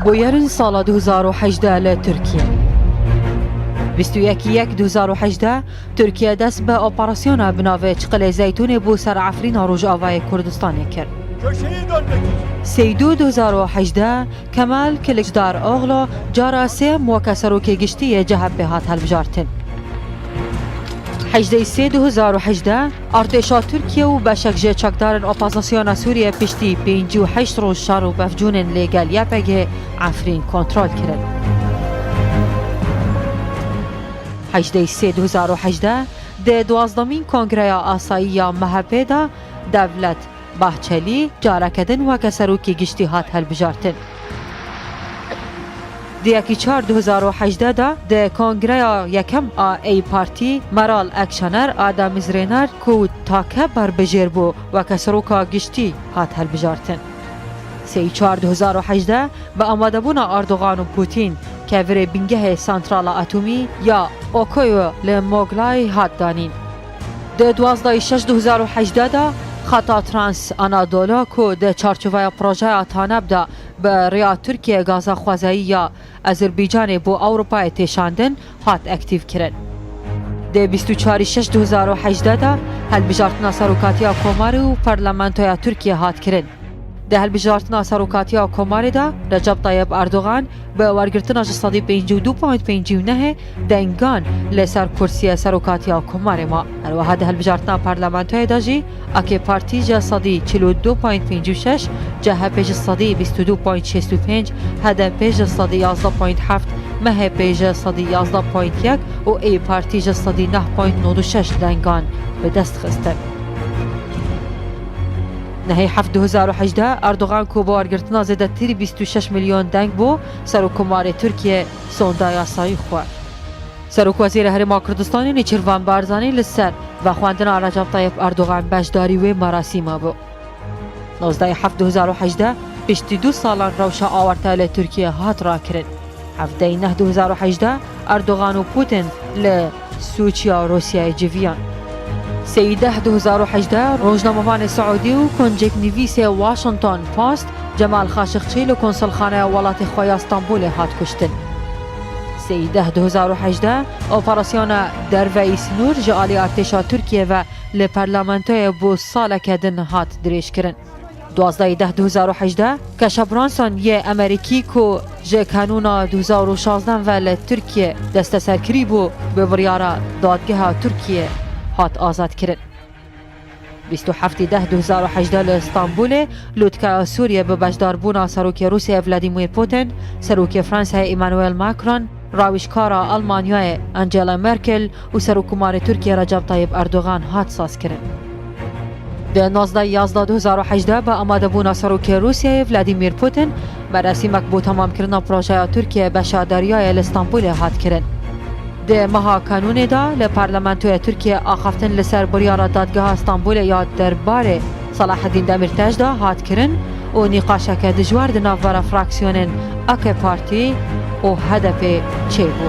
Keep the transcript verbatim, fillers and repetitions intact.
Bûyerên sala du hezar û hejdeh li Tirkiye. Bîst û yek yek du hezar û hejdeh, Tirkiye dest bi operasyona bi navê Çiqilê Zeytûnê bû ser Efrîna Rojavayê Kurdistanê kir. Köşeyi dönmek için. Sê û du du hezar û hejdeh, Kemal Kiliçdaroglu cara sêyem weke serokê giştî yê C H P hat hilbijartin. Hejdeh sê du hezar û hejdeh, artêşa Tirkiye û beşek ji çekdarên opozisyona Sûriye piştî pêncî û heşt roj şer û pevcûnên li gel Y P G Efrîn kontrol kirin. Hejdeh sê du hezar û hejdeh, di duwazdemîn Kongreya Asayî ya M H P de Devlet Bahçelî careke din weke serokê giştî hat hilbijartin. Di yekî çar du hezar û hejdeh de di Kongreya Yekem a Ey Partî, Meral Akşener a damezrêner ku take berbijêr bû, weke seroka giştî hat hilbijartin. Sê û çar du hezar û hejdeh, bi amadebûna Erdogan û Putin, kevirê bingehê santrala atomî ya Okoyo li Moglay hat danîn. Di duwazdeh şeş du hezar û hejdeh de xeta Trans Anadolu ku di çarçoveya projeya TANAP de bi rêya Tirkiye gaza xwezayî ya Azerbaycanê bo Ewropayê tê şandin, hat aktîv kirin. Di bîst û çar şeş du hezar û hejdeh de hilbijartina serokatiya Komarê û Parlamentoya Tirkiye hat kirin. Di hilbijartina serokatiya Komarê de Recep Tayyip Erdogan bi wergirtina ji sedî pêncî û du point pêncî û nehê dengan li ser kursiya serokatiya Komarê ma. Her wiha di hilbijartina parlamentoyê de jî A K Partî ji sedî çil û du point pêncî û şeş, C H P ji sedî bîst û du point şêst û pênc, H D P ji sedî yazdeh point heft, M H P ji sedî yazdeh point yek û Ey Partî ji sedî neh point nod û şeş dengan bi dest xistin. Nehê heft du hezar û hejdeh, Erdogan ku bi wergirtina zêdetirî bîst û şeş milyon deng bû, Serokkomarê Tirkiye sonda yasayî xwar. Serokwezîrê Herêma Kurdistanê Nêçîrvan Barzanî li ser vexwendina Recep Tayyip Erdogan beşdarî wê merasîma bû. Nozdehê heft du hezar û hejdeh, piştî du salan rewşa awarte li Tirkiye hat rakirin. Hevdehê neh du hezar û hejdeh, Erdogan û Putin li Sûçiya Rûsyayê civiyan. Sêyî deh du hezar û hejdeh, rojnamevanê Siûdî û konceknivîsê Washington Post, Cemal Xaşiqçî li konsulxaneya welatê xwe ya Stenbolê hat kuştin. Sêyî deh du hezar û hejdeh, operasyona derveyî sinûr ji alî artêşa Tirkiye ve li parlamentoyê bo saleke din hat dirêjkirin. Duwazdehê deh du hezar û hejdeh, Keşa Bronson yê Emerîkî ku ji kanûna du hezar û şazdeh ve li Tirkiye desteserkirî bû, bi biryara dadgeha Tirkiye hat azadkirin. Bîst û heftê deh du hezar û hejdeh li Stenbolê, lûtkeya Sûriye bi beşdarbûna Serokê Rûsya Vladimir Putin, Serokê Fransayê Emmanuel Macron, Rewişkara Almanyayê Angela Merkel û Serokkomarê Tirkiye Recep Tayyip Erdogan hat sazkirin. Di nozdeh yazdeh du hezar û hejdeh bi amadebûna Serokê Rûsyayê Vladimir Putin, merasîmek bo temamkirina projeya Tirkiye beşa deryayê li Stenbolê hat kirin. Di meha Kanûnê de li Parlamentoya Tirkiye axaftin li ser biryara Dadgeha Stenbolê ya derbarê Selahaddîn Demîrtaş de hat kirin û nîqaşeke dijwar di navbera fraksiyonên A K Partî û H D P çêbû.